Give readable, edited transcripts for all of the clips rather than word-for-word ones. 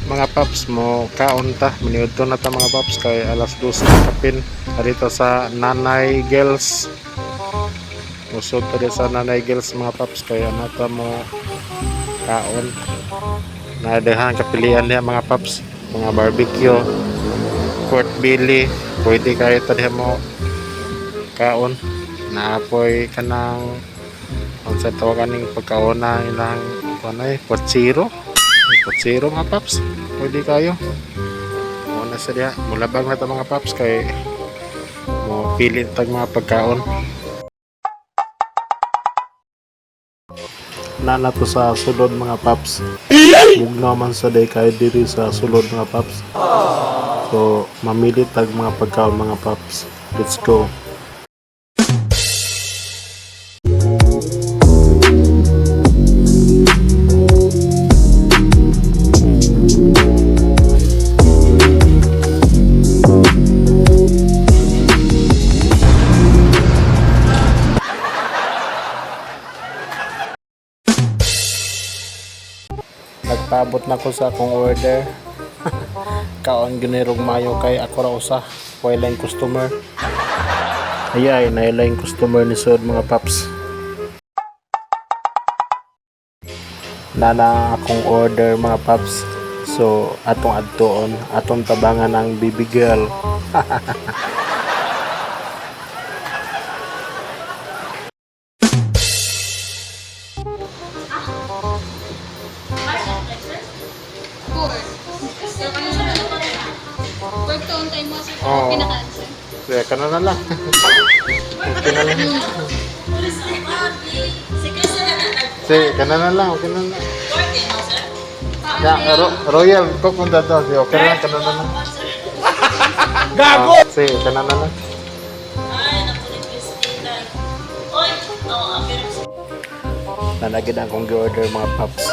Mga paps, mo kaon ta, maniudto na ta, mga paps, kay alas 2 na kapin. Dito sa Nanay Girls. Musod ta sa Nanay Girls, mga paps, kay anata mo kaon. Nadahan kapilian niya, mga paps, mga barbecue, pork belly, pwede kayo ta diha mo kaon. Naapoy kanang unsa tawag aning pagkaona ilang kuan ay potsiro. Potsiro, mga paps. Pwede kayo. Muna sa diha. Mulabang na ta, mga paps, kay mo pili tag mga pagkaon. Na na to sa sulod, mga paps. Bugnaw man sa day kayo diri sa sulod, mga paps. So mamili tag mga pagkaon, mga paps. Let's go. Nagpaabot na ko sa akong order. Kaon ginirog mayo kay ako ra usa. Way line customer. Ayay, nailay customer ni sud, mga paps. Nana akong order, mga paps. So atong adtuon, atong tabangan ang baby girl. Four. Pero kano siya na Work to on time mo sir. Oo. Pinaka-answer. Kaya ka na na lang. Okay na lang. Sige, ka na na lang. Okay na lang. Ya, Royal, ko kung dato. Sige, okay na lang, ka na na lang. Gago! Sige, ka na na lang. Ay, naku ni Christina. Oy, oo, ang pero Nanagid ang kong gi-order, mga paps.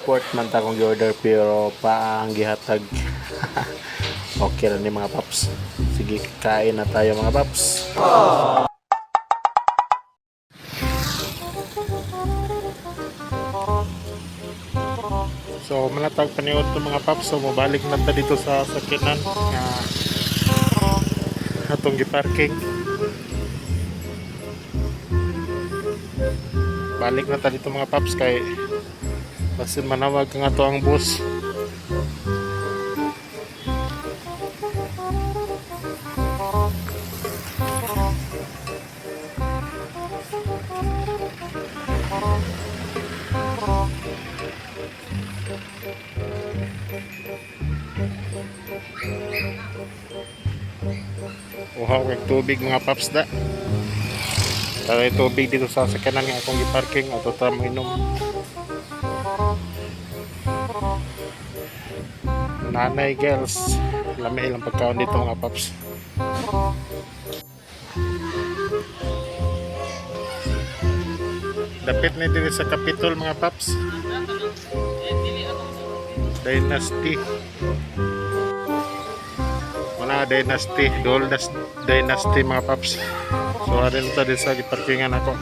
Pork man ta akong gi-order pero pa ang gihatag. Okay lang ni, mga paps. Sige, kain na tayo, mga paps. So, manatag paniod to, mga paps. So, mabalik na ta dito sa sakyanan nga atong gi-parking. Balik na ta dito, mga paps, kay basin manawag ka nga to ang bus. Uhaw kay tubig, mga paps, da. Taray tubig dito sa sakyanan nga akong gi-parking ato ta mo inom. Nanay Girls. Lami ilang pagkaon dito, mga paps. Dapit ni diri sa Capitol, mga paps. Dynasty. Wala Dynasty, Dol Dynasty, mga paps. So arin ta din sa giparkingan ako.